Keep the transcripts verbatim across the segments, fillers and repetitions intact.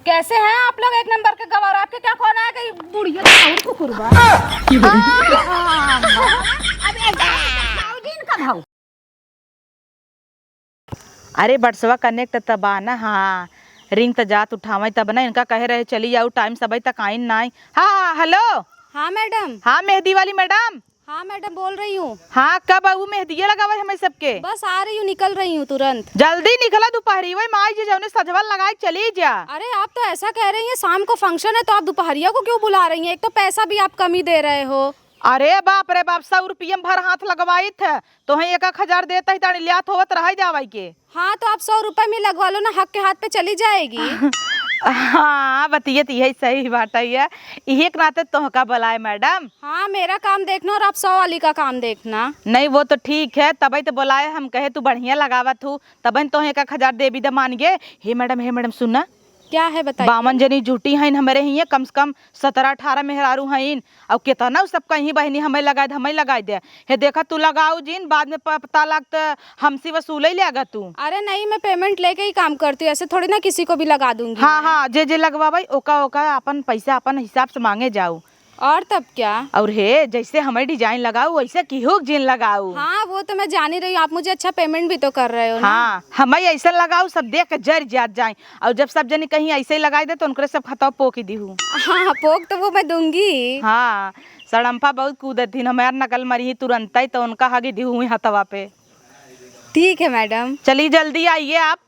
कैसे हैं आप लोग? एक नंबर के गवार। आपके क्या कौन आया कि बुढ़िया तो बहुत कुकुर बा। अब एक बाबूजी इनका भाव। अरे बटसवा connect त बा ना? हाँ, ring त जात उठावई तब ना। इनका कहे रहे चली जाऊ, time सबई तक आइन नाई। हाँ, hello। हाँ madam। हाँ मेहदी वाली madam। हाँ madam, बोल रही हूँ। हाँ, कब आऊ मेहदिया लगावे हमें सबके? बस आ रही हूँ, निकल रही हूँ तुरंत। जल्दी निकला, दुपहरी वही माई जी जौने सजवल लगाए चली जा। अरे आप तो ऐसा कह रही हैं, शाम को function है तो आप दोपहरिया को क्यों बुला रही हैं? एक तो पैसा भी आप कम ही दे रहे हो। अरे बाप रे बाप, सौ रुपये में भर हाथ लगवाई थे, तोहे एक एक हजार देता ही तानी लियात होवत रह जावाई के। हाँ, तो आप सौ रुपए में लगवा लो ना, हक के हाथ पे चली जाएगी। हाँ, बतियत यही सही बात है, इहे के नाते तोहका बोलाए madam। हाँ, मेरा काम देखना और आप सौ वाली का काम देखना। नहीं, वो तो ठीक है, तबई तो बोलाए हम, कहे तू बढ़िया लगावत हूँ, तबई तोहे एक एक हजार देबी द मान गे। हे madam, हे madam, सुना। क्या है बताइए? बावन जनी जुटी हईन हमरे हिये, कम से कम सतरह अठारह मेहरारू हईन। अउ केतना उ सब कहीं बहिनी, हमें लगाए दे, हमें लगाए दे। हे देखा, तू लगाऊ जिन, बाद में प-, पता लाग त हमसे वसूले लेगा तू। अरे नहीं, मैं payment लेके ही काम करती हूँ, ऐसे थोड़ी ना किसी को भी लगा दूंगी हाँ, मैं। हाँ, जे जे लगवावे, ओका, ओका अपन पैसा अपन हिसाब से मांगे जाऊ। और तब क्या? और हे, जैसे हमें design लगाऊ, वैसे केहू के जिन लगाऊ। हाँ, वो तो मैं जान ही रही हूँ, आप मुझे अच्छा payment भी तो कर रहे हो ना। हाँ, हमें ऐसा लगाऊ, सब देख के जर जात जाए। और जब सब जनी कहीं ऐसे ही लगाई दे, तो उनकरे सब खतवा पोक ही दिहू। हाँ, पोक तो वो मैं दूंगी। हाँ, सड़म्फा बहुत कूदत थी, हमार नकल मरी ही तुरंत ही, तो उनका हगी दिहू ही हथवा पे। ठीक है madam। चलिए, जल्दी आइए आप।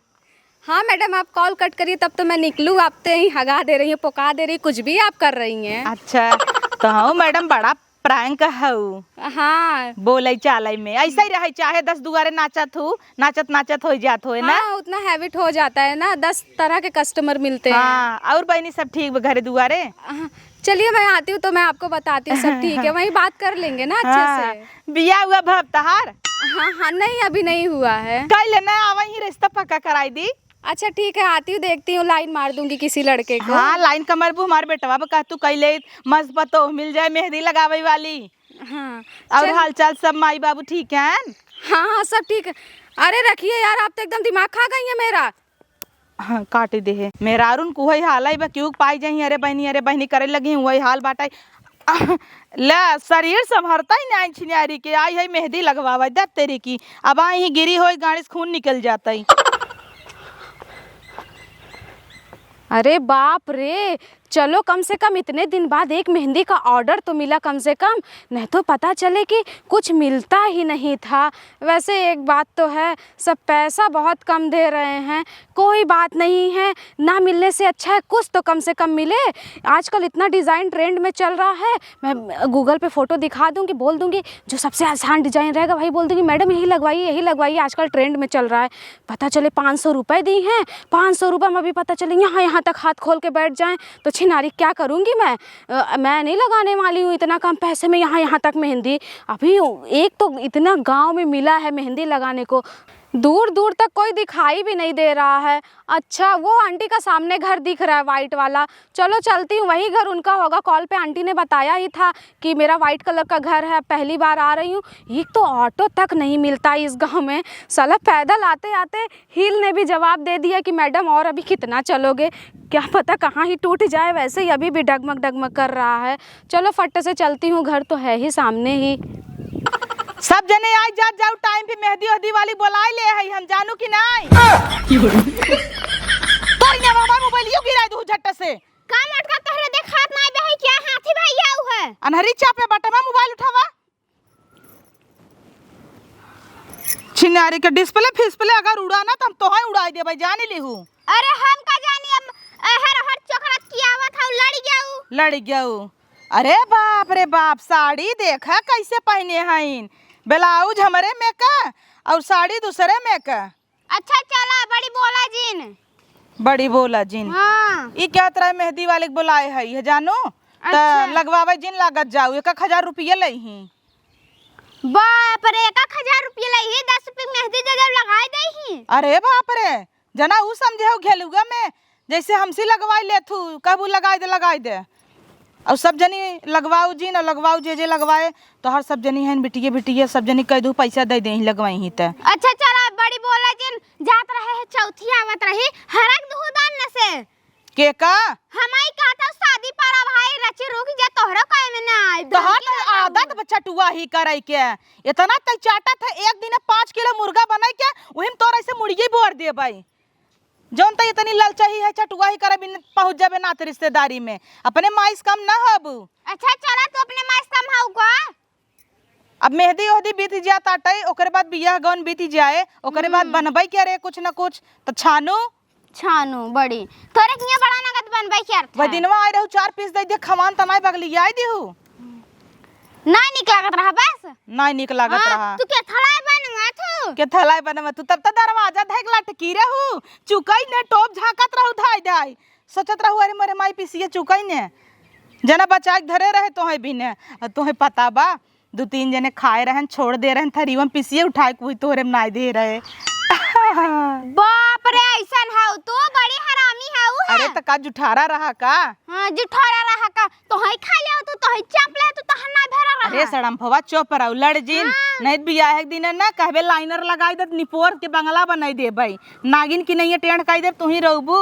हाँ madam, आप call cut करिए, तब तो मैं निकलूँ। आप तो यहीं हगा दे रही हैं, पोका दे रही, कुछ भी आप कर रही हैं। अच्छा, तो हाँ madam, बड़ा prank हऊ। हाँ। बोलई चालई में ऐसा ही रहे, चाहे दस दुआरे नाचत हू, नाचत नाचत हो जात होए ना। हाँ, उतना habit हो जाता है ना, दस तरह के customer मिलते हैं। हाँ, और बहनी सब ठीक बा घरे दुआरे? हाँ, चलिए मैं आती हूँ तो मैं आपको बताती हूँ, सब ठीक है, वहीं बात कर लेंगे ना अच्छे हाँ, से। बिया हुआ भब तहार? हाँ, हाँ, नहीं, अभी नहीं हुआ है। कल ना आवा ही, रिश्ता पक्का कराई दी। अच्छा ठीक है, आती हूँ, देखती हूँ, line मार दूंगी किसी लड़के को। हाँ, line का मरबू, हमार बेटवा बा, कह तू कई ले, मस्त पतोह मिल जाए मेहंदी लगावे वाली। हाँ, और चल। हालचाल सब माई बाबू ठीक हैं? हाँ, हाँ, सब ठीक है। अरे रखिए यार, आप तो एकदम दिमाग खा गई हैं मेरा। हाँ, काट दे है। मेहरारून को वही हाल है बा, क्यों पाई जाई, अरे बहनी, अरे बहनी करे लगी, वही हाल बाटे। ले, शरीर संभरता ही नहीं छिनारी के, आई है मेहंदी लगवावे, दे तेरी की। अब आई ही गिरी होई, गाड़ी से खून निकल जाता ही। अरे बाप रे, चलो कम से कम इतने दिन बाद एक मेहंदी का order तो मिला कम से कम, नहीं तो पता चले कि कुछ मिलता ही नहीं था। वैसे एक बात तो है, सब पैसा बहुत कम दे रहे हैं, कोई बात नहीं है, ना मिलने से अच्छा है कुछ तो कम से कम मिले। आजकल इतना design trend में चल रहा है, मैं Google पे photo दिखा दूंगी, बोल दूंगी जो सबसे आसान design रहेगा वही बोल दूंगी, "मैडम यही लगवाइए, यही लगवाइए, आजकल trend में चल रहा है।" पता चले पाँच सौ रुपये दी हैं, पाँच सौ रुपये में भी पता चले यहाँ, यहाँ तक हाथ खोल के बैठ जाएं, तो छिनारी क्या करूँगी मैं? अ, मैं नहीं लगाने वाली हूँ इतना कम पैसे में यहाँ, यहाँ तक मेहंदी। अभी एक तो इतना गाँव में मिला है मेहंदी लगाने को, दूर दूर तक कोई दिखाई भी नहीं दे रहा है। अच्छा, वो आंटी का सामने घर दिख रहा है white वाला, चलो चलती हूँ, वही घर उनका होगा। Call पे आंटी ने बताया ही था कि मेरा white colour का घर है, पहली बार आ रही हूँ। एक तो auto तक नहीं मिलता इस गाँव में, साला पैदल आते आते हील ने भी जवाब दे दिया कि मैडम और अभी कितना चलोगे, क्या पता कहाँ ही टूट जाए, वैसे ही अभी भी डगमग डगमग कर रहा है। चलो फट से चलती हूँ, घर तो है ही सामने ही। सब जने आई जात जाऊ, time पे मेहंदी ओहदी वाली बोलाई ले है हम, जानू कि नहीं? तोरी ने बाबा मोबाइलियो गिराई दू झट से। का मटका तोहरे देखात नाई बे है क्या? हाथी भाई आऊ है। अनहरी चापे बटवा मोबाइल उठावा। छिनारी के display फिसप्ले अगर उड़ा ना, तो हम तोहे उड़ाई देबे, जानी लिहू। अरे हम का जानी, अब हर हर चोकरत की आवत हऊ, लड़ गऊ। लड़ गऊ। अरे बाप रे बाप, साड़ी देखा कैसे पहने हईन, ब्लाउज हमरे में का और साड़ी दूसरे में का। अच्छा चला, बड़ी बोला जिन। बड़ी बोला जिन। हाँ। ई क्या तरह मेहंदी वाले के बोलाए है, ये जानू? त अच्छा। लगवावे जिन लागत जाऊ, एक एक हजार रुपये लई ही। बाप रे, एक एक हजार रुपये लई ही, दस रुपये की मेहंदी दे दे, लगाई दे ही। अरे बाप रे, जना ऊ समझे हो घेलुआ में, जैसे हमसे लगवाई ले थू, कहबू लगाई दे, लगाई दे। और सब जनी लगवाऊ जिन, और लगवाऊ जे जे लगवाए, तोहर सब जनी हैं बिटिये बिटिये, सब जनी कह दू पैसा दे दे लगवाई ही त। अच्छा चला, बड़ी बोला जिन, जात रहे है चौथी आवत रही, हरक दुहु दान न से। के का? हमई कहत हऊ शादी पड़ा भाई, रची रुक जा, तोहरो काहे में ना आइब? तोहार तो आदत बा चटुआही करइ के। इतना तइ चाटत है, एक दिने पाँच किलो मुर्गा बनइ के, उहिम तोर अइसे मुड़िये बोर देबइ। जौन तइ इतनी ललचही है, चटुआही करइ बिन पहुँच जाबे नात रिश्तेदारी में। अपने माई से कम ना होबू। अच्छा, चला, तू अपने माई से कम हऊ का? अब मेहदी ओहदी बीत जात आटइ, ओकरे बाद बियाह गौन बीत जाए, ओकरे बाद हम्म। बनबइ के रे कुछ न कुछ, त छानू। छानू बड़ी। तोरे किया बड़ा नगद बनबइ के अर्थ वह है। दिनवा आइ रहू, चार पीस दइ दे, खवान त नाई बगलियाइ दिहू। नाई निक लागत रहा बस। नाई निक लागत हाँ, रहा। तू के थलाइ बनवा तू? के थलाइ बनवा तू? तब त दरवाजा धइक लटकी रहू, चुकइ ने टोप झाँकत रहू धाइ धाइ। सोचत रहू, अरे मोरे माई पिसिया चुकइ ने। जना बचाइ के धरे रहे तोहइ बिने, आ तोहइ पता बा, दू तीन जने खाए रहन, छोड़ दे रहन, थरियवा में पिसिए उठाए के हुई, तोहरे में नाई दे रहे। बाप रे, अइसन हऊ तू, बड़ी हरामी हऊ है। अरे त का जुठारा रहा का? हाँ, जुठारा रहा का? तोहई खा ले तू, तोहई चाप ले तू, तहर नाई भरा रहा। अरे सड़म्फवा चुप रहू, लड़ जिन। हाँ। नहीं त बियाह के दिन ना कहबे लाइनर लगाइ दे, निपोर के बंगला बनाइ देबइ। नागिन की नहीं टेढ़ कइ देब, तू ही रहबू।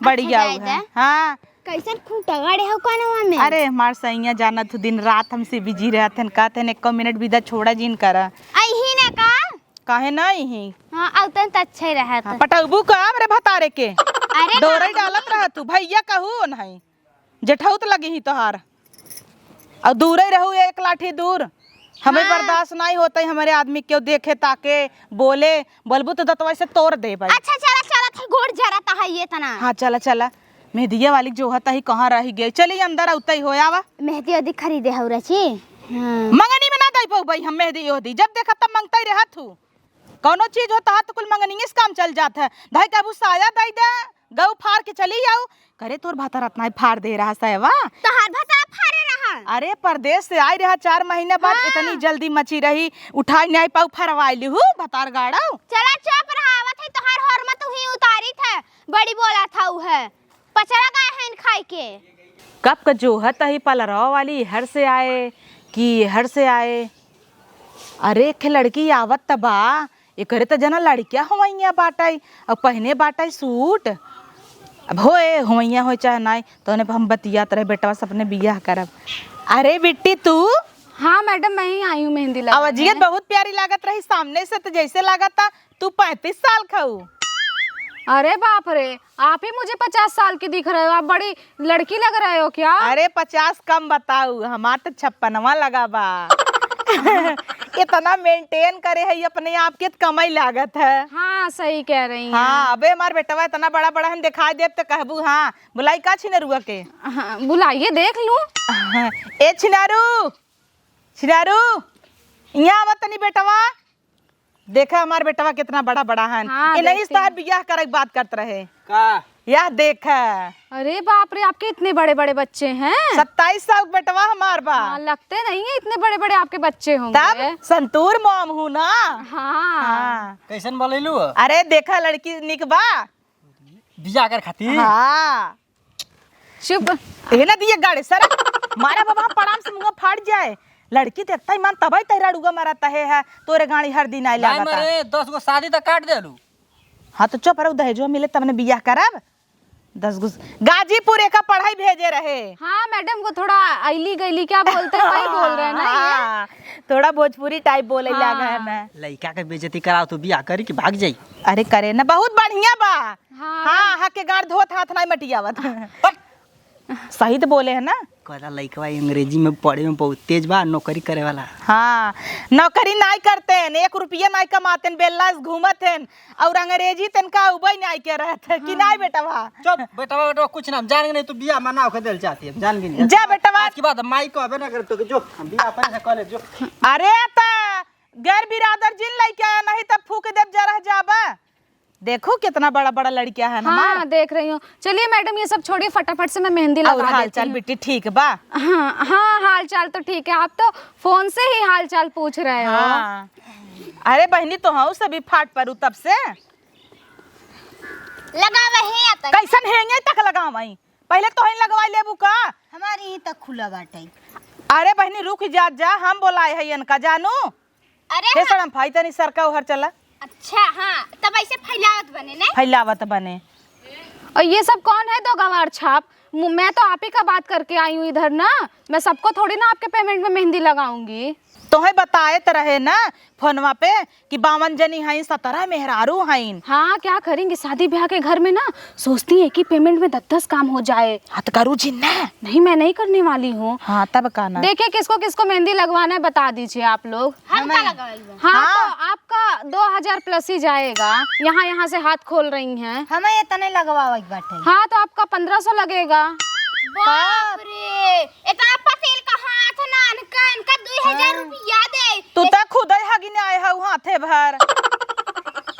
बढ़िया अच्छा, हऊ है। हाँ। कइसन खूंटा गाड़े हऊ कानवा में? अरे, हमार सैया जानत हू, दिन रात हमसे बिजी रहत हन, कहत हन, "एको मिनट बिदा छोड़ा जिन करा।" अइही ना का? काहे ना अइही? हाँ, अउतन त अच्छे रहत। हाँ, पटउबू का हमरे भतारे के? अरे, डोरई ना। डालत रह तू, भइया कहू नहीं, जेठउत लगिही तोहार। अउ दूरई रहू एक लाठी दूर, हमें हाँ। बर्दाश्त नहीं होतइ, हमरे आदमी केउ देखे ताके, बोले, बोलबू त दतवा से तोर देबइ। अच्छा, चला, चला, थे गोड़ जरत है ये तना। हाँ, चला, चला। मेहदिया वाली जोहत ही कहाँ रहि गइ? चली अंदर अउतइ हो आवा। मेहदी ओदी खरीदे हऊ रची? हाँ। मंगनी में ना दइ पउबइ हम मेहदी ओहदी। जब देखा तब मंगतइ रहत हू। कउनो चीज होत ह त कुल मंगनिये से काम चल जात है। धइ कहबू साया दइ दे, गउ फार के चली आऊ। करे तोर भतार अतना ही फार दे रहा सायवा। तोहार भतार फारे रहा। अरे परदेस से आइ रहा चार महीना बाद, हाँ। इतनी जल्दी मची रही, उठाइ नाहीं पाऊ, फरवाइ लिहू भतार गाड़उ। चला चुप रहा, आवत है तोहार होरमत उही उतारी थे, बड़ी बोला था उ है। पचरा गए हैं खाई के। कब क जोहत ही पलरवा वाली इहर से आए कि इहर से आए। अरे, एक ठे लड़की आवत त बा, एकरे त जना लड़किया होवइया बाटइ, अउ पहिने बाटइ सूट। अब होए, होवइया होए चाहे नाई, तउने हम बतियात रहे बेटवा से अपने बियाह करब। अरे बिट्टी, तू? हाँ मैडम, मैं ही आई हूँ मेहंदी लगाने। आवाजियत बहुत प्यारी लागत रही, सामने से त जैसे लागत ता तू पैंतीस साल क हऊ। अरे बाप रे, आप ही मुझे पचास साल की दिख रहे हो, आप बड़ी लड़की लग रहे हो क्या? अरे पचास कम बताऊ, हमार त छप्पनवा लगा बा। इतना maintain करे है अपने आप के त कमई लागत है। हाँ, सही कह रही हैं। हाँ, अबे हमार बेटवा इतना बड़ा बड़ा हम दिखाई देब त कहबू, हाँ, बुलाई का छिनरुआ के? हाँ, बुलाइए, देख लूँ। ए छिनारू, छिनारू, यहाँ आवा तनी बेटवा। देखा हमार बेटवा कितना बड़ा बड़ा हन। हाँ, इनही से देखती तोहार हूँ। बियाह करे के बात करत रहे। का? यह देखा। अरे बाप रे, आपके इतने बड़े बड़े बच्चे हैं। सत्ताईस साल के बेटवा हमार बा। हाँ, लगते नहीं है इतने बड़े बड़े आपके बच्चे होंगे। तब संतूर मॉम हूँ ना। हाँ। हाँ। कैसन बोलैलू? अरे देखा लड़की निक बा। बियाह कर खातिर? हाँ। चुप। ए ना दिए गाड़े सर। मारा बाबा पड़ाम से मुंह फाट जाए। लड़की देखता ही मन तबई तैरा डुगा मारा तहे है। तोरे गाड़ी हर दिन आए नहीं लागता। मरे, दस गो शादी त काट देलू। हाँ तो चुप रहो, दहेजवा मिले तब ने बियाह करब। दस गो गाजीपुर एका पढ़ाई भेजे रहे। हाँ मैडम, वो थोड़ा अइली गइली क्या बोलते हैं, वही बोल रहे हैं ना ये। हाँ, थोड़ा भोजपुरी type बोले हाँ। लागा है मैं। लइका के बेइज्जती कराओ तो बियाह करी कि भाग जाई। अरे करे ना, बहुत बढ़िया बा। हाँ। हाँ, हक के गाड़ धोत हाथ नाई मटियावत। हट। सही त बोले है ना। कहता लइकवा अंग्रेजी में पढ़े में बहुत तेज बा, नौकरी करे वाला। हाँ, नौकरी नाई करते हैं, एक रुपया नाई कमाते हैं, बेल्ला से घूमत हैं, और अंग्रेजी तनका उबई नाई के रहत है कि हाँ। नाई बेटवा? चुप, बेटवा, बेटवा, कुछ ना, हम जान के नहीं, तू बियाह मना होके देल चाहती है, हम जान के नहीं। जा बेटवा। आज के बाद माई को अबे ना कर तो जो हम बियाह अपने से कर ले, जो। अरे त गैर बिरादर जिन लइके आया, नहीं त फूक देब जरह जाबा। देखो कितना बड़ा बड़ा लड़किया है ना हाँ, हमार। देख रही हूँ। चलिए मैडम, ये सब छोड़िए, फटाफट से मैं मेहंदी और लगा हाल देती चाल हूँ। बिट्टी ठीक बा? हाँ, हाँ, हाल चाल तो ठीक है। आप तो फोन से ही हाल चाल पूछ रहे हो। हाँ। अरे बहनी, तो हूँ सभी फाट परू तब से। लगा वही आता। कैसन हेंगे तक लगावई? पहले तोहई लगवाई लेबू का? हमारी ही तक खुला बाटे। अरे बहनी रुक जा, जा, हम बोलाए है इनका जानू। अरे हे हाँ। सड़म भाई, तनी सरका उहर चला। अच्छा, हाँ, तब ऐसे फैलावत बने, नहीं? फैलावत बने। और ये सब कौन है दो गंवार छाप? मु-, मैं तो आप ही का बात करके आई हूँ इधर ना, मैं सबको थोड़ी ना आपके payment में मेहंदी लगाऊंगी। तोहे बताए त रहे ना फोनवा पे कि बावन जनी हईन, सतरह मेहरारू हईन। हाँ, क्या करेंगे, शादी ब्याह के घर में ना सोचती है कि payment में दस दस काम हो जाए। हाँ, तो करू जिन ना। नहीं, मैं नहीं करने वाली हूँ। हाँ, तब का ना। देखिए, किसको किसको मेहंदी लगवाना है, बता दीजिए आप लोग। हम का हमें लगाई बा? हाँ, हाँ। तो आपका दो हजार plus ही जाएगा। यहाँ, यहाँ से हाथ खोल रही हैं। हमें इतने लगवावे के बाटे। हाँ, तो आपका पन्द्रह सौ लगेगा। बाप रे, इतना पसेल का हाथ ना, इनका, इनका दुई हजार हाँ। रुपया दे। तू त खुदे हगिने आए हऊ हाथे भर।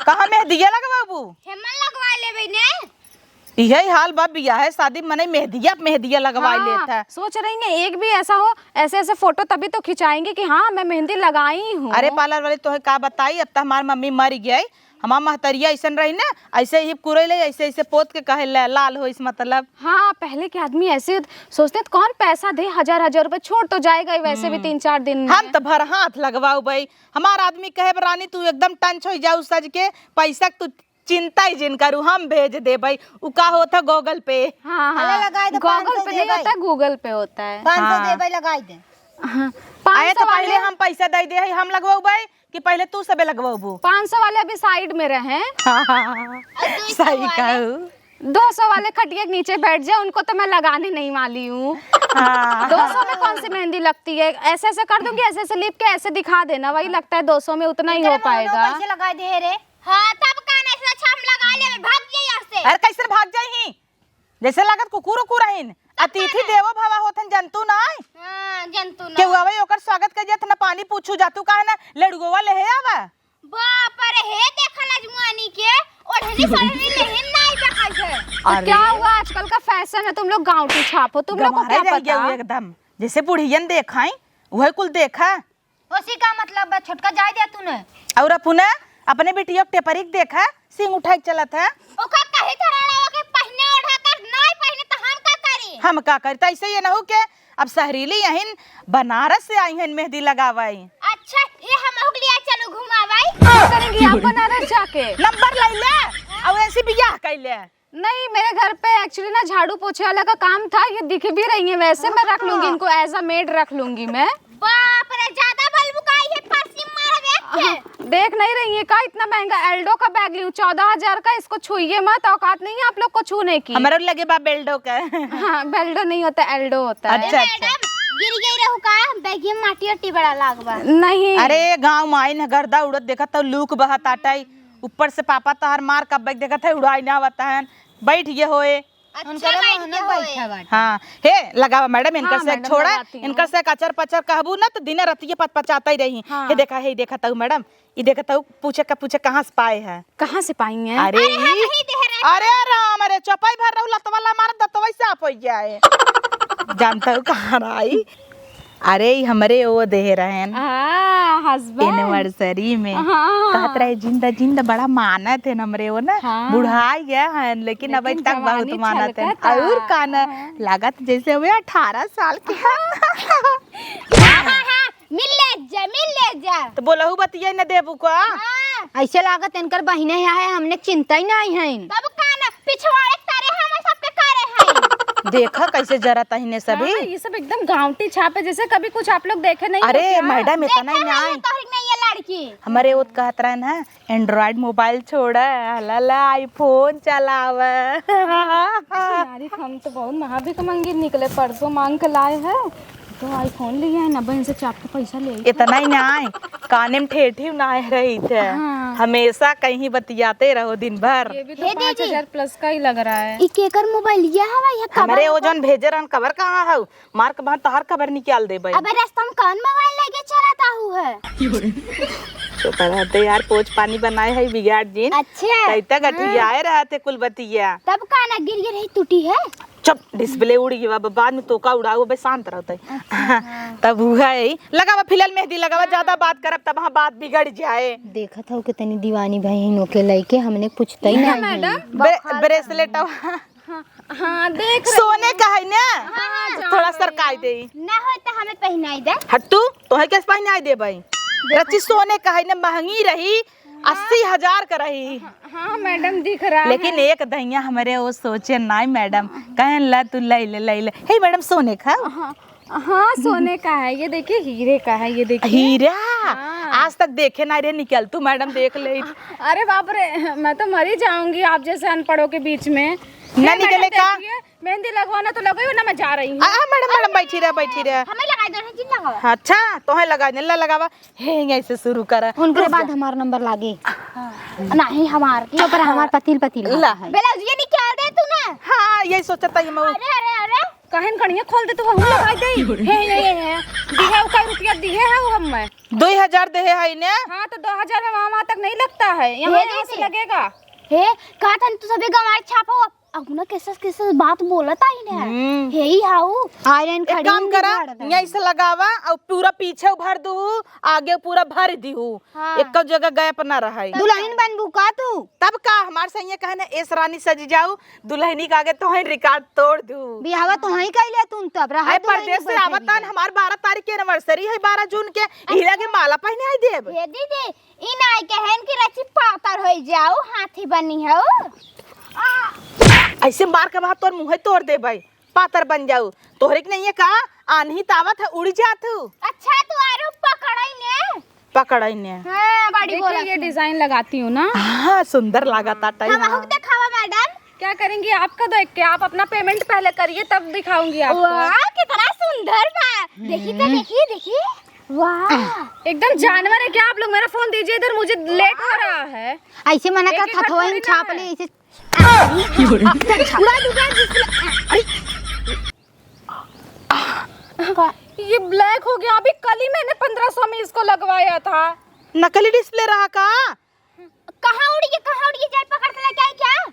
कहाँ मेहदिया लगवाबू? हेमन लगवा लेबे ने। इहे हाल बा, बियाहे शादी में मनई मेहदिया, मेहदिया लगवाई हाँ, लेत है। सोच रही हैं एक भी ऐसा हो, ऐसे ऐसे फोटो तभी तो खिंचाएंगे कि हाँ, मैं मेहंदी लगाई हूँ। अरे पार्लर वाली, तोहे का बताई, अब त हमार मम्मी मर गई, हमार महतरिया ऐसन रही ना, ऐसे ही कुरेले, ऐसे ऐसे पोत के कहे ला-, लाल होइस मतलब। हाँ, पहले के आदमी ऐसे सोचते तो कौन पैसा दे, हजार हजार रुपए छोड़ तो जाएगा ही वैसे भी हम्म। तीन चार दिन में। हम तो भर हाथ लगवाऊ भाई, हमार आदमी कहे, "रानी तू एकदम टंच हो जाऊ सज के, पैसा के तू चिंता ही जिन करू, हम भेज देबई।" उ का होत है Google Pay। हाँ, अरे हाँ। लगाए दे, Google पाँच सौ Pay नहीं देबई। होता है, Google Pay होता है। पाँच सौ हाँ। देबई, लगाए दे। हाँ, अरे पाँच सौ तो पहले वाले हम पैसा दे दे है, हम लगवाऊ भाई कि पहले तू सबे लगवाबू? पाँच सौ वाले अभी side में रहे। हाँ, हाँ, हाँ। और दो सौ सही वाले? कहू। दो सौ वाले खटिया के नीचे बैठ जाए, उनको तो मैं लगाने नहीं वाली हूँ। हाँ। दो सौ में कौन सी मेहंदी लगती है? ऐसे ऐसे कर दूंगी, ऐसे ऐसे लीप के ऐसे दिखा देना, वही लगता है दो सौ में उतना ही इनके हो में पाएगा। पैसे लगा दे रे। हाँ, तब का नहीं, अच्छा हम लगा लेबे, भाग जाइए यहाँ से। अरे कैसे भाग जाई ही? जैसे लागत कुकुर उकुर आइन। अतिथि देवो भवा होत हन, जनतू नाय? हाँ, जनतू ना। केहू आवे, ओकर स्वागत कर जात, ना पानी पूछू जातू, काहे ना लड़ुआ लेहे आवा? बाप रे, हे देखल अजमुआनी के, ओढ़नी सढ़नी लेहे नाय देखल है। तो अरे। क्या हुआ, आजकल का fashion है, तुम लोग गाँवटी छाप हो, तुम लोग को गंवारे क्या रह गया पता? वो एकदम, जैसे बुढ़ियन देखाई, वही कुल देखा। ओसी का मतलब बा, छोटका जाए दे तूने। और अपने, अपने बिटिया के टेपरी के देखा, सींग उठाई के चलत है। ओका कही धराड़ा ओके पहिने ओढ़ा कर, नाय पहिने त हम का करी? हम का करी? त ऐसे ये न हो के अब सहरीली यहिन बनारस से आई हन मेहंदी लगावई। अच्छा, ये हम ओके लिया चलो घुमावई। का करेंगी आप बनारस जाके? नंबर ले ले, और ऐसी बियाह कर ले। नहीं, मेरे घर पे actually ना झाड़ू पोछे वाला का काम था, ये दिख भी रही है वैसे, मैं रख लूंगी इनको, as a maid रख लूंगी मैं। बाप रे, ज्यादा बलबुकाई है, फांसी मारबे। हाँ, देख नहीं रही है का, इतना महंगा Aldo का bag ली हूँ, चौदह हजार का, इसको छुइए मत, औकात नहीं है आप लोग को छूने की। हमारे लगे बा बेल्डो का। हाँ, बेल्डो नहीं होता, Aldo होता है। अच्छा, ए अच्छा। मैडम, गिर गई रहू का? बैगिया माटी ओटी बड़ा लाग बा। नहीं। अरे, गाँव में आई न गर्दा उड़त देखत तो लूक बहत आटाई, ऊपर से पापा तोहार मार कब बैग देखत है, उड़ाई ना आवत है, बैठ गए होए। अच्छा, उनकरे बैठ मुंह गए न होए। बैठा बाटे। हाँ, हे लगावा मैडम, इनकर हाँ, से एक मैडम, छोड़ा, लगाती हूँ। इनकर से एक अचर पचर कहबू ना तो दिने रतिये पचपचाता ही रही। हाँ। हे देखा, हे देखा तऊ मैडम, ई देखा तऊ पूछे का, पूछे कहाँ से पाए है? कहाँ से पाई हैं? अरे अरे, हम ई, ही दे रहे। अरे राम, अरे चौपाई भर रहू लतवा ला मार दतवा से आप हो जाए। जानता हूँ कहाँ आई? अरे, ई हमरे ओ देहे रहेन। हाँ, husband। Anniversary में। हाँ। कहत रहे, "जिंदा, जिंदा बड़ा मानत है हमरे ओ ना। हाँ। बुढ़ाई गया है, लेकिन अबे लेकिन तक बहुत जवानी मानत है।" छलकत है। और का ना, हाँ। लागत जैसे हुए अठारह साल के। हाँ, हाँ, हाँ, मिल ले जा, मिल ले जा। तो बोलहु बतिया न देबू का? हाँ। ऐसे लागत इनकर बहिने है, हमने चिंता ही नहीं है। तब का ना, पिछवाड़े तारे हमर सबके करे हैं। देखा कैसे जरत अहिने सभी। हाँ, ये सब एकदम गाँवटी छाप है, जैसे कभी कुछ आप लोग देखे नहीं हो अरे क्या? मैडम, इतना देखा ही है नहीं। ये तोहरी में ये लड़की। हमारे वो कहत रहे ना, Android mobile छोड़ा, ला ला iPhone चलावे। यारी, हम तो बहुत महाभिख मंगी निकले, परसों मांग के लाए हैं। तो iPhone लिए है ना, बहन से चाप के पैसा ले आई। इतना ही ना आए, काने में ठेठी ना आए रही थे। हाँ। हमेशा कहीं बतियाते रहो दिन भर। ये भी तो हे दीदी। पाँच हजार plus का ही लग रहा है। ई केकर मोबाइल ये हवा, ये हमरे कवर वो जौन भेजे रहन, कवर कहाँ हौ? मार के बहन तोहार कवर निकाल देबै। अबे रास्ता में कौन मोबाइल लेके चलत आहू है? तो रहते यार, पोच पानी बनाए है बिगाड़ जिन। अच्छा। तैते गठियाए हाँ। रहते कुल बतिया। तब का ना गिर गिर ही टूटी है? चुप, display उड़ गया, अब बाद में तोका उड़ाऊ, अबे शांत रहते। अच्छा, हाँ। तब हुआ है, लगावा फिलहाल मेहंदी लगावा, हाँ। ज्यादा बात करब तब हाँ बात बिगड़ जाए। देखत हो कितनी दीवानी बहिन ओके लइके, हमने पूछते ही ना नहीं है। मैडम। ब्रे-, bracelet अब हाँ, हाँ, देख रही सोने हूँ। का है ना? हाँ, हाँ, थोड़ा जान सरकाई रही दे। हूँ। ना हो तो हमें पहनाई दे। हट तू, तोहे कैसे पहनाई दे भाई? रची सोने का है ना, महंगी रही, अस्सी हजार का रही। हाँ, हाँ, मैडम, दिख रहा लेकिन है। एक दहिया हमरे वो सोचे नाई, मैडम। कहन ला तू लइ ले, लइ ले। हे, मैडम, सोने का? हाँ, हाँ, सोने का है। ये देखिए, हीरे का है, ये देखिए। हीरा? हाँ। आज तक देखे नाई रहे, निकल तू, मैडम, देख ले। अरे बाप रे, मैं तो मर ही जाऊंगी आप जैसे अनपढ़ों के बीच में। ना हे, निकले मैडम, का? देखिए, मेहंदी लगवाना तो लगई, वरना मैं जा रही हूँ। आ, आ, मैडम, मैडम, बैठी रह, बैठी रह। हमें लगाइ दो, जिन लगावा। अच्छा, तोहे लगाइ दे, ला लगावा। हे, यहीं से शुरू करा। उनके रुक बाद जा। हमार नंबर लागे। हाँ। नहीं, हमार की। चुप रह, हमार पतील, पतील ला। है। ब्लाउज ये निकाल दे तू ना। हाँ, यही सोचत ही मैं। अरे, अरे, अरे। काहेन कनिया खोल दे तू, वहू लगाइ दे। हे, हे, हे, हे। दिहे, उ का रुपया दिहे है वो हम मैं। दो हजार देहे है ने? हाँ, तो दो हजार में वहाँ, वहाँ तक नहीं लगता है, यहाँ, ये यहाँ से दीदी। लगेगा। हे, कहा था तू सभी गंवार छापो, अब ना कैसे, कैसे बात बोलत आई ना। हम्म। हे ही हाउ। आयरन एक खड़ी काम नहीं करा, बिगाड़त है। यहीं से लगावा और पूरा पीछे भर दू, आगे पूरा भर दीहू। हाँ। एक जगह गैप ना रहे। दुल्हन बनबू का तू? तब का, हमार सैया कहने, "एस रानी सज जाऊ, दुल्हनी के आगे तोहन रिकॉर्ड तोड़ दू।" बियाहवा तोहई कइले तू तब रहा, अरे दुल्हनी परदेश से बैठे आवत बिया। हन, हमार बारह तारीख के एनिवर्सरी है, बारह जून के, यही लगे माला पहने आई देब। हे दीदी, ई नाई कहन कि रची पातर होई जाऊ, हाथी बनी हऊ। ऐसे मार के बाद तोर मुँहे तोड़ देबै, पातर बन जाऊ। तोहरे के नहीं है का, आन्ही तावत है, उड़ जात हूँ। अच्छा, तू आरो पकड़ई ने। पकड़ई ने। हाँ, बड़ी देखिए, बोलत ये हूँ। डिजाइन लगाती हूँ ना। हाँ, सुंदर लागत आटा हम यहाँ। हमहू देखावा मैडम। क्या करेंगी आपका देख के? आप अपना पेमेंट पहले करिए, तब दिखाऊंगी आपको। वाह, कितना सुंदर बा। देखी तो, हम्म। देखी, देखी। वाह। एकदम जानवर है क्या आप लोग? मेरा फोन दीजिए इधर, मुझे लेट हो रहा है। ऐसे मना एक कर एक हाथ थथोइन थोड़ी ना छाप है। ले, ऐसे उड़ा दूंगा display। अरे। ये ब्लैक हो गया, अभी कल ही मैंने पन्द्रह सौ में इसको लगवाया था। नकली डिस्प्ले रहा का? कहाँ उड़ी के, कहाँ उड़ी के, जाए पकड़ के लेके आई क्या?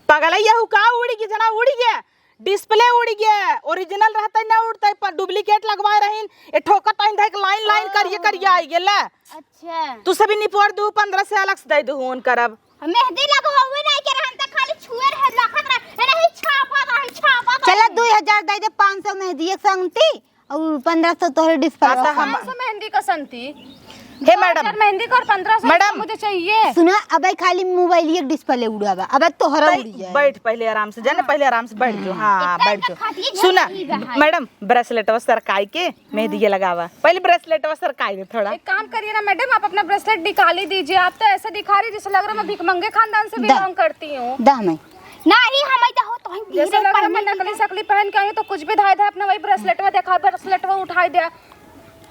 पगलैया हूँ का, उड़ी के जना उड़ी के, डिस्प्ले उड़ी के, ओरिजिनल रहता ना उड़ता, पर डुप्लीकेट लगवाए रहीन, ये ठोकत आइन देख लाइन लाइन करिए करिए आई गेला। अच्छा। तू सभी निपोर दू, पन्द्रह से अलग से दे दू, उन करब। हम मेहंदी लगवावे नहीं के रहन, त खाली छुए रहे, लखत रहे, ए, नहीं, छापा रहे, छापा रहे। चला, दो हजार दे दे, पाँच सौ मेहंदी एक संगती, और पन्द्रह सौ तोहरे डिस्प्ले। हाँ, तो हम पाँच सौ मेहंदी का संगती। हे दो हजार मैडम। मेहंदी का और पन्द्रह सौ मैडम। मुझे चाहिए। सुना, अबे खाली मोबाइल एक डिस्प्ले उड़ावा, अबे तोहरा तै उड़ी जाए। बैठ पहले आराम से, जाने हाँ। पहले आराम से बैठ जो, हाँ। हाँ, इतना बैठ जो। खटिए सुना, नहीं बहाई। मैडम, ब्रेसलेटवा सरकाई के मेहंदी हाँ। ये लगावा। पहले ब्रेसलेटवा सरकाई दे थोड़ा। एक काम करिए ना मैडम, आप अपना ब्रेसलेट निकाल ही दीजिए। आप तो ऐसे दिखा रही जैसे लग रहा मैं भिखमंगे खानदान से दा। बिलोंग करती हूँ। दा मैं। ना ही हम तो हो तो हम जैसे धीरे लग रहा मैं पहने नकली की शकली पहन के आई हूँ तो कुछ भी धाए धाए अपना वही ब्रेसलेटवा देखा, ब्रेसलेटवा उठाई दे।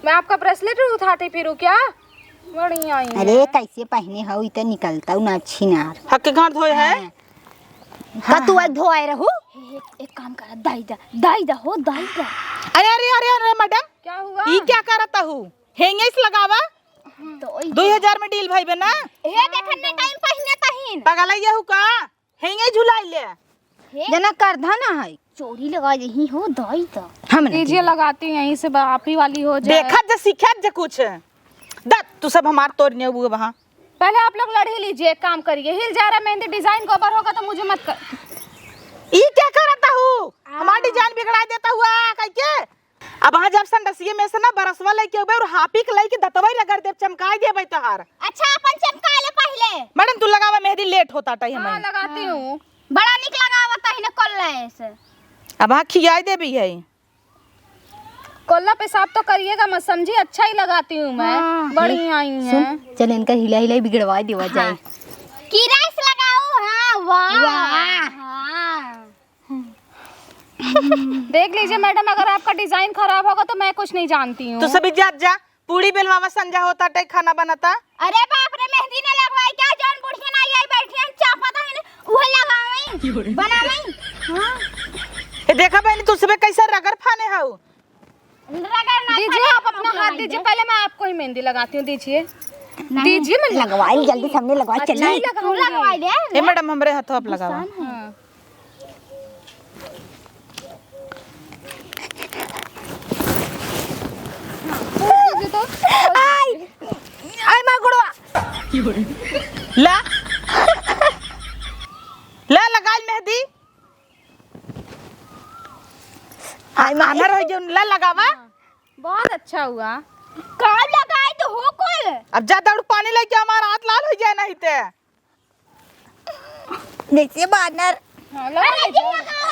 मैं आपका ब्रेसलेट भी उठाती फिरूँ क्या? बढ़िया ही अरे है। कैसे पहने हो, इतना निकलता हूँ ना अच्छी नार। हक के गांठ धोए है? हाँ। का तू आज धोए रहू? हे, हे, एक काम करा, दाई दा, दाई दा हो, दाई दा। अरे, अरे, अरे, अरे, मैडम, क्या हुआ? ई क्या करत हूँ? हेंगे से लगावा। तो ओई दो हजार में डील भाई बना। हे, देखन ने टाइम पहिने तहीन। पगलैया हूँ का? हेंगे झुलाई ले। हे? जना करधा ना है। चोरी लगा यही हो, दाई दा। हम नहीं कीजिए, देंगे। लगाती हैं, यहीं से बा-, आप ही वाली हो जाए। देखत जे, सीखत जे कुछ। दा, तू सब हमार तोड़ ने हुए वहाँ। पहले आप लोग लड़ ही लीजिए, एक काम करिए, हिल जा रहा मेहंदी डिजाइन गोबर होगा तो मुझे मत कर। ई क्या करता हूँ? आ। हमार डिजाइन बिगड़ा देता हुआ, कह के? अब हाँ, जब संडसिये में से ना बरसवा लेके अबे और हापी के लेके दतवई रगड़ देब, चमकाई देबे तोहार। अच्छा, अपन चमका ले पहले। मैडम, तू लगावा मेहंदी, लेट होता टाइम हाँ, है। लगाती हूँ। बड़ा निक लगावत है ना, कोल्ला ऐसे। अब हाँ, खियाई देबी है। कोल्ला पेशाब तो करिएगा मत, समझी, अच्छा ही लगाती हूँ मैं। हाँ। बड़ी आई सुन, हैं। चल इनका हिला हिला बिगड़वा देवा हाँ। जाए। किरस लगाओ, हाँ, वाह। वाह। हाँ। देख लीजिए मैडम, अगर आपका डिजाइन खराब होगा तो मैं कुछ नहीं जानती हूँ। तू सभी जा, जा, पूड़ी बेलवावा, संझा होता, टाइम खाना बनता। अरे बाप रे, मेहंदी ने लगवाई क्या? जौन बुढ़िया ना आई बैठी हैं, चापा था इन्हें, उहे लगावई, बनावई। हाँ। ये देखा बहनी, तू सुबह कैसे रगड़ फाने हऊ? रगड़ ना दीजिए, फाने, आप अपना हम हाथ लगाई दीजिए, दे। पहले मैं आपको ही मेहंदी लगाती हूँ, दीजिए। नहीं। दीजिए, मैं लगवाई, जल्दी सामने लगवाई, अच्छा, चलिए। नहीं तू लगाऊंगी। लगवाई दे। ए मैडम, हमरे हाथों आप लगावा। नुकसान है। हाँ। आई, आई माँ गुड़वा। ला, ला लगाल मेहंदी। आई माँ आनर हो जो ला लगावा। बहुत अच्छा हुआ। का लगाई तो हो कुल? अब जा दौड़ पानी लेके, हमार हाथ लाल होइ जाए नहीं ते। जैसे बानर। हाँ, लगा ले जा।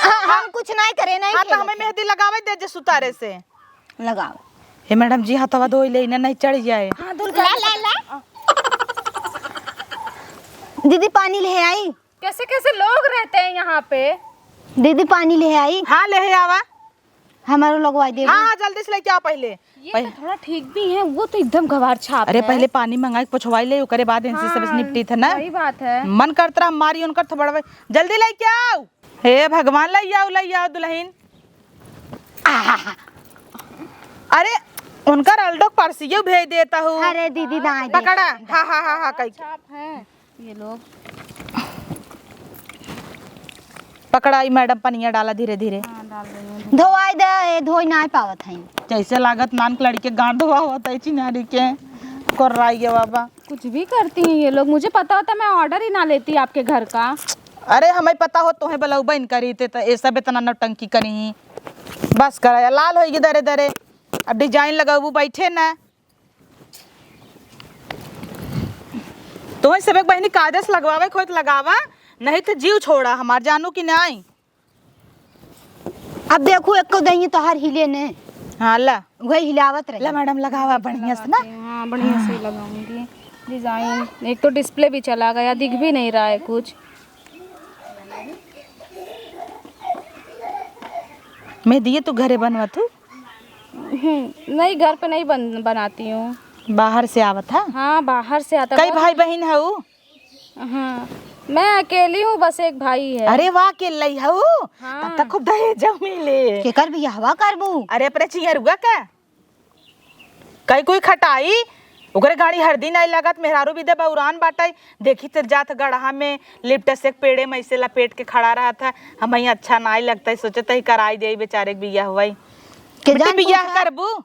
हाँ, हम कुछ नहीं करे, नहीं हाँ, तो खेले हमें थे। मेहंदी लगावे दे जे सुतारे से। लगाओ। हे मैडम जी, हथवा धोई ले, इन्हें नहीं चढ़ जाए। हाँ, धुल ला, ला, ला। दीदी, पानी ले आई। कैसे कैसे लोग रहते हैं यहाँ पे। दीदी, पानी ले आई। हाँ, ले आवा। हमारो लगवाई दे। हाँ, हाँ, जल्दी से लेके आओ पहले। ये पह- तो थोड़ा ठीक भी है, वो तो एकदम गवार छाप अरे, है। पहले पानी मंगाई के पोछवाई ले, ओकरे बाद इनसे सब हाँ, निपटी थे ना। सही बात है। मन करत रहा मारी उनकर थोबड़वे। जल्दी लेके आओ। हे भगवान, ले आओ, ले आओ दुल्हन। आहा। अरे, उनकर अल्डो परसियो भेज देता हूँ। अरे दीदी, दाई दे। पकड़ा। हाँ, हाँ, हाँ, हाँ, कही। छाप है। ये लोग। पकड़ाई मैडम, पनिया डाला धीरे धीरे। हाँ, डाल रही हूँ। धोवाई दे, ए, धोई ना पावत है। जैसे लागत नान के लड़के गांड धोआ होता है चिन्हारी के, कर रही है बाबा। कुछ भी करती हैं ये लोग, मुझे पता होता मैं ऑर्डर ही ना लेती आपके घर का। अरे हमें पता हो तोहे बलौबा इन करी थे तो ये सब इतना नौटंकी करी ही। बस करा, लाल होइगी दरे दरे। अब डिजाइन लगाबू बैठे ना। तोहे सब एक बहिनी कायदे से लगवावे के होई त लगावा, नहीं तो जीव छोड़ा हमार, जानू कि नहीं। अब देखू, एको दही तोहार हिले ने। हाँ, ला। वही हिलावत रही। ला मैडम, लगावा बढ़िया से ना। हाँ, बढ़िया से लगाऊंगी डिजाइन। एक तो डिस्प्ले भी चला गया, दिख भी नहीं रहा है कुछ। मेहंदी तू घरे बनवा तू? हम्म, नहीं, घर पे नहीं बन-, बनाती हूँ। बाहर से आवत है? हाँ, बाहर से आता है। कई भाई बहन है उ? हाँ, मैं अकेली हूँ, बस एक भाई है। अरे वाह, अकेले ही हऊ? हाँ। तब तक खूब दहेज मिले। केकर बियाहवा करबू? अरे, अपने चियरुआ का। कई कोई खटाई, ओकरे गाड़ी हरदी नाई लागत, मेहरारू भी दे बौरान बाटई। देखी त जात गड़हा में लिपट से पेड़े में ऐसे लपेट के खड़ा रहत है। हमहीं अच्छा नाई लगत है, सोचत ही कराई देई बेचारे के बियाह हुआई। के बेटी, जान बियाह पूछा? करबू?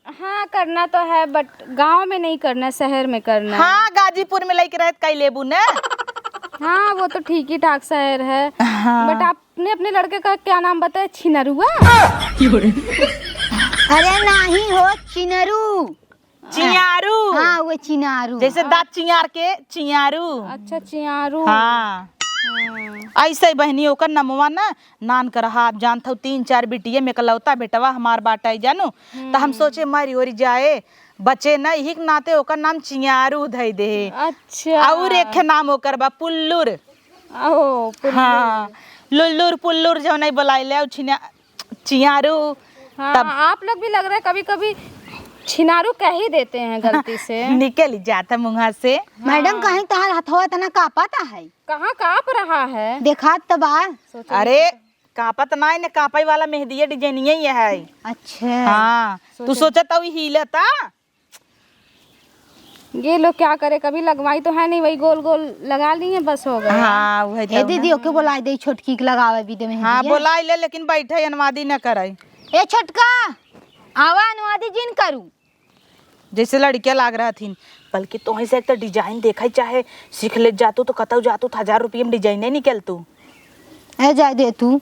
हाँ, करना तो है, but गाँव में नहीं करना है, शहर में करना है। हाँ, गाजीपुर में लइके रहत कई लेबू ने। हाँ, वो तो ठीक ही ठाक शहर है। हाँ। But आपने अपने लड़के का क्या नाम बताया? छिनरुआ? अरे नहीं हो, चिनरू। चियारू। हाँ, वो चिनारू। जैसे दाँत चियार के चियारू। अच्छा, चियारू। हाँ। हाँ। ऐसे ही बहनी ओकर नमवा ना नान करहा, आप जानत हो, तीन चार बिटिये में इकलौता बेटवा हमार बाटइ, जानू। त हम हम्म। सोचे मरी ओरी जाए, बचे न, इही के नाते ओकर नाम चियारू धइ देहे। अच्छा। अउर एक ठे नाम ओकर बा पुल्लुर। ओहो, पुल्लुर। हाँ, लुल्लुर पुल्लुर जौन नहीं बोलाइले, अउ छिना-, चियारू। हाँ, तब आप लोग भी लग रहे हैं कभी-कभी छिनारू कह ही देते हैं गलती से। निकल जात है मुँहा से। हाँ। मैडम, कहीं तहार हथवा इतना काँपत है? कहाँ काँप रहा है? देखात त बा। सोचो अरे, काँपत नाई ने, काँपे वाला मेहंदिया डिजाइनिया ही है। अच्छा। हाँ, सोचो। तू सोचत हऊ हिलता? ये लोग क्या करे, कभी लगवाई तो है नहीं, वही गोल गोल लगा ली है, बस हो गया। हाँ, वही ए तो दीदी, ना। ओके बोलाई दे, छोटकी के लगावे भी दे मेहंदी हाँ, है। बोलाई ले, लेकिन बैठे अनुवादी न करे। ए छोटका, आवा अनुवादी जिन करू। जैसे लड़कियाँ लाग रहथिन, बल्कि तोहे से एक तो डिजाइन देखा ही चाहे सीख ले जातू तो कतऊ जातू तो हजार रुपये में डिजाइन नहीं निकलतू। ए जाए दे तू।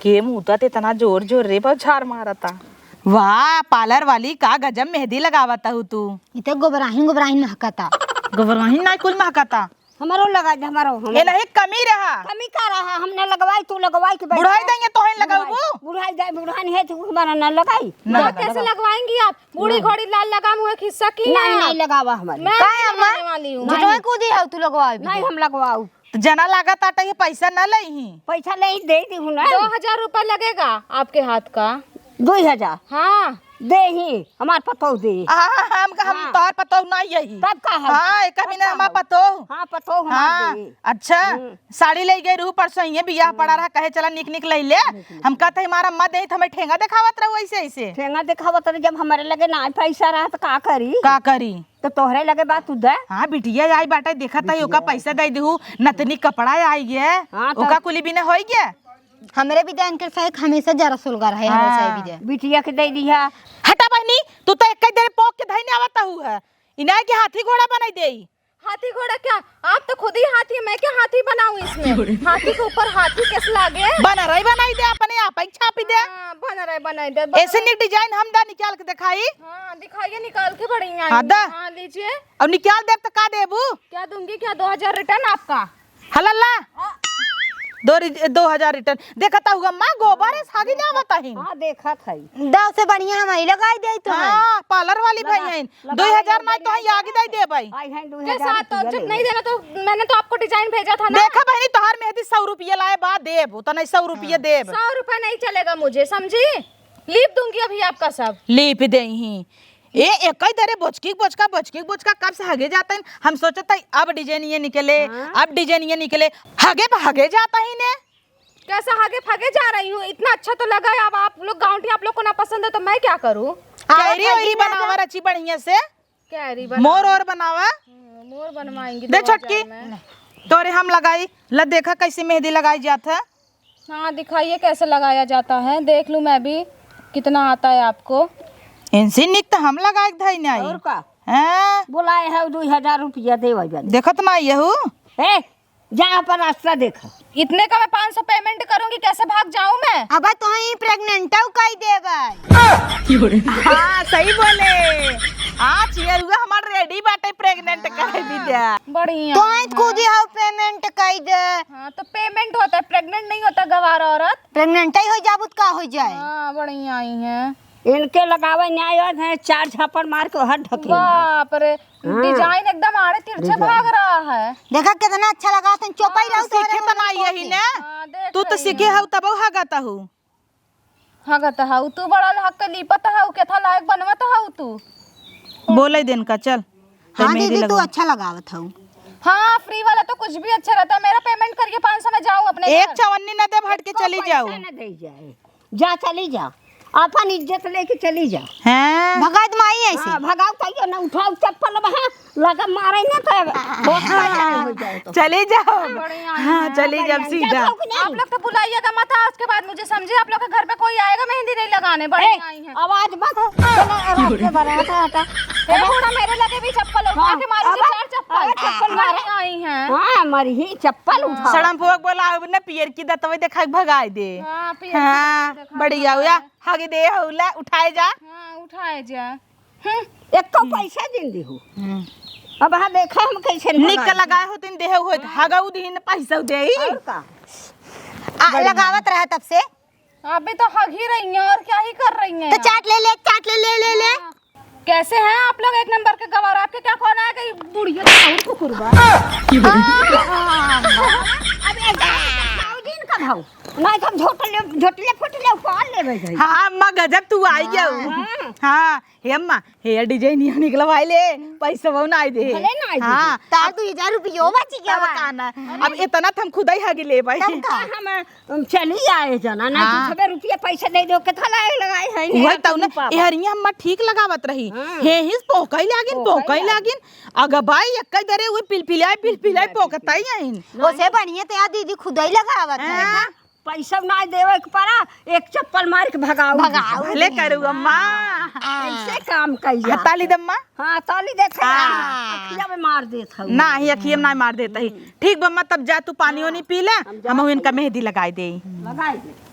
के मुँह त इतना जोर जोर रे बौछार मारता। वाह, पार्लर वाली का गजब मेहंदी लगावत हऊ तू। इ त गोबराहिन गोबराहिन महकता। गोबराहिन ना कुल महकता। हमारो लगा दे, हमारो, हमारो। ए नहीं, कमी रहा। कमी का रहा? हम ना लगवाई, तू लगवाई के बैठ बुढ़ाई जा। देंगे तोहे लगाऊ बुढ़ाई, वो। बुढ़ाई दे, बुढ़ान है तू हमारा ना लगाई। ना ना, लगा, कैसे लगा। लगवाएंगी आप? बूढ़ी नहीं। घोड़ी लाल लगाम हुए खिस्सा की नहीं, हैं नहीं आप? लगावा हमारी। मैं काहे नहीं अम्मा? लगाने वाली हूँ। जो नहीं। कूदी है तू लगवाए भी नहीं, दे। हम लगवाऊ। तो जना लागत आटा ये पैसा ना लइही। पैसा ले ही दे दी हूँ ना। दो हजार रुपया लगेगा आपके हाथ का। दो हजार? हाँ। दे ही, हमार पतोह दे। हाँ, हाँ, हम, हम हाँ। तोहर पतोह ना यही। तब का है? हाँ, एक महीना हमार पतोह। हाँ, पतोह हमार हाँ, दे। अच्छा, हम्म। साड़ी ले गई रहू परसों, ये बियाह पड़ा रहा, कहे चला निक निक ले ले। हम कहते हमारा मत दे, तो हमें ठेंगा देखावत रहू ऐसे ऐसे। ठेंगा देखावत रहे, जब हमारे लगे ना पैसा रहा तो का करी? का करी? तो तोहरे लगे बा, तू दे। हाँ, बिटिया आई बाटे, देखत है, ओका पैसा दे देहू, नतनी कपड़ा आई गया, हाँ, तो ओका कुली बिना होई गया। हमरे भी दे, इनके साथ हमेशा जरा सोलगा रहे, हमेशा हाँ। भी दे। बिटिया के दे दिया। हटा बहनी, तू तो एक ही देर पोक के धइने आवत हऊ है। इनाय के हाथी घोड़ा बनाई देई। हाथी घोड़ा क्या? आप तो खुद ही हाथी है, मैं क्या हाथी बनाऊं इसमें? हाथी के ऊपर हाथी कैसे लागे? बनरई बनाई दे, अपने आप ही छापी दे। हाँ, बनरई बनाई दे, ऐसे बनरई। निक design हम दा निकाल के दिखाई। हाँ, दिखाइए निकाल के, बढ़िया हाँ, है। दा। हाँ, लीजिए। अब निकाल देब त का देबू? क्या दूंगी, क्या दो हजार return आपका? हलल्ला। दो रि-, दो हजार return। देखत हुआ माँ, गोबर है, सागी जावत है। हाँ, देखत है। दव से बढ़िया हम ही लगाई दे तो है। हाँ, parlour वाली लगा, भाई हैं। लगा दो हजार ले, ना तो बढ़िया आगे दे दे भाई। आई हैं दो हजार के साथ तो रुपया जब ले नहीं लो। देना तो मैंने तो आपको design भेजा था ना। देखा बहनी, तोहार मेहंदी सौ रुपया लाए बा, देब, उतना सौ रुपया हाँ। देब। सौ रुपया नहीं चलेगा मुझे, समझी? लीप दूंगी अभी आपका सब। लीप देही। ए, एक ही दरे बोचकी बोचका, बोचकी बोचका, कब से हगे जाता है? हम सोचत है, अब design ये निकले, हाँ। अब design ये निकले। हगे पे हगे जाता ही ने। कैसा हगे फगे जा रही हूँ? इतना अच्छा तो लगा है। अब आप लोग गाँवटी, आप लोग को ना पसंद है तो मैं क्या करूँ? कैरी वैरी बनावा रची बढ़िया से। कैरी बनावा। मोर और बनावा। हम्म, मोर बनवाएंगी दे दो हजार छोटकी, में। तोरे हम लगाई, ल देखा कैसे मेहंदी लगाई जात है। हाँ, दिखाइए कैसे लगाया जाता है, देख लूँ मैं भी कितना आता है आपको। इनसे निक तो हम लगाए के धई नहीं। और का? हैं? बोलाए है दो हजार रुपया देवे बने। देखत ना यहू। ए, जा अपन रास्ता देख। इतने का मैं पाँच सौ payment करूंगी, कैसे भाग जाऊं मैं? अब तो ही pregnant कई देबे। हाँ, सही बोले। हाँ, चियरुआ हमार ready बाटे pregnant करे भी दे। बढ़िया तो है। खुद ही हाउ payment कई दे। हाँ, तो payment होता है, pregnant नहीं होता गवार औरत। Pregnant ही हो जाबू त का हो जाए? हाँ, बढ़िया आई है। इनके लगावे न्याय है, चार झापड़ मार के हर ढकेल दे। बाप रे, हाँ। Design एकदम आड़े तिरछे भाग रहा है। देखा कितना अच्छा लगा, तुम चोपाई हाँ, रहो तो सीखे तो ना यही ने। हाँ, देख तू तो रही सीखे हूँ। हऊ तब हगत हऊ। हगत हऊ तू, बड़ा हक के लीपत हऊ, केथा लायक बनवत हऊ तू। बोले दिन का चल। हाँ मेहंदी दीदी, तू लगवा। अच्छा लगावत हऊ। हाँ, free वाला तो कुछ भी अच्छा रहता है। मेरा payment करिए पाँच सौ, मैं जाऊँ अपने एक घर। चवन्नी न दे, हट के चली जाओ। पैसा न दे जाए। जा, चली जा, अपन इज्जत लेके चली जा। हैं? भगाइत माई ऐसे। हाँ, भगाओ कहियो ना, उठाओ चप्पल वहाँ, लगा मारे ना तो बहुत मार हो जाए तो। चली जाओ। बढ़िया हाँ, है। चली जाओ बढ़िया। सीधा। जाओ कि नहीं? आप लोग तो बुलाइएगा मत, आज के बाद मुझे समझे, आप लोग के घर पे कोई आएगा मेहंदी नहीं लगाने। बढ़िया ए, आई है। आवाज मत, चलो, आवाज से बड़ा हटा, हटा। ए, बूढ़ा मेरे लगे भी चप्पल उठा हाँ, के मारूंगी अबे, चार चप्पल। अबे, चप्पल मारे। बढ़िया आई है। हाँ, मरी ही चप्पल उठा। सड़म फुआ बोला, अब ना पियर की दतवे देखा के भगाई दे। हाँ, पियर की हाँ, दतवे देखा के बढ़िया भगाई हुआ। दे। हग दे हौला, उठाए जा। हाँ, उठाए जा। हम्म। एको पैसा दिन दिहु। हम्म। अब हाँ देखा हम कैसे निक भगाई। लगाए हो तीन देह होत, हाँ। हगऊ दिन पैसा दे। और का? आ, बढ़िया। लगावत रहा तब से। अभी तो हग ही रही हैं और क्या ही कर रही हैं तो आप। चाट ले ले, चाट ले, ले, ले, ले। हाँ। कैसे हैं आप लोग? एक नंबर के गवार। आपके क्या कौन आया कि बुढ़िया तो और कुकुर बा? अब एक बार भाव दिन का भाव। नहीं तो हम झोटले, झोटले फोटले उपाड़ लेबे जाई। हाँ, अम्मा गजब तू आई हाँ, गऊ। हाँ। हाँ, हे अम्मा, hair design यहाँ निकलवाए ले, पैसा वो ना आई दे। भले ना आई दे। हाँ। तार दो हजार रुपयो बची गया तब बा। का ना। अब इतना तो हम खुद ही हगी लेबे। तब का? हम हम चली आए जना, ना हाँ। तू सबे रुपया पैसा दे दो, केथा लाए लगाए है, वही मेरा तौने, पापा। एहरिया हम्मा ठीक लगावत रही। हाँ। हे हिस पोकई लागिन, पोकई पोकई लागिन। लागिन। अग बाई, एक्कै दरे उहे पिलपिलाई, पिलपिलाई पोकतई आइन। ओसे बढ़िया तो यार दीदी खुदई लगावत है। हाँ। पैसा ना देवे के पड़ा, एक चप्पल मार के भगाऊ। भगाऊ। भले करू अम्मा। हाँ। ऐसे काम कइया। हाँ, ताली दम्मा। हाँ, ताली देखे हाँ। अखिया में मार देत हऊ। ना, ही अखिया में ना मार देत ही। ठीक बा, अम्मा, तब जा तू पानी हाँ, ओनी पी ले, हम जात हमहू इनका हई। मेहंदी लगाई देई। लगाई दे।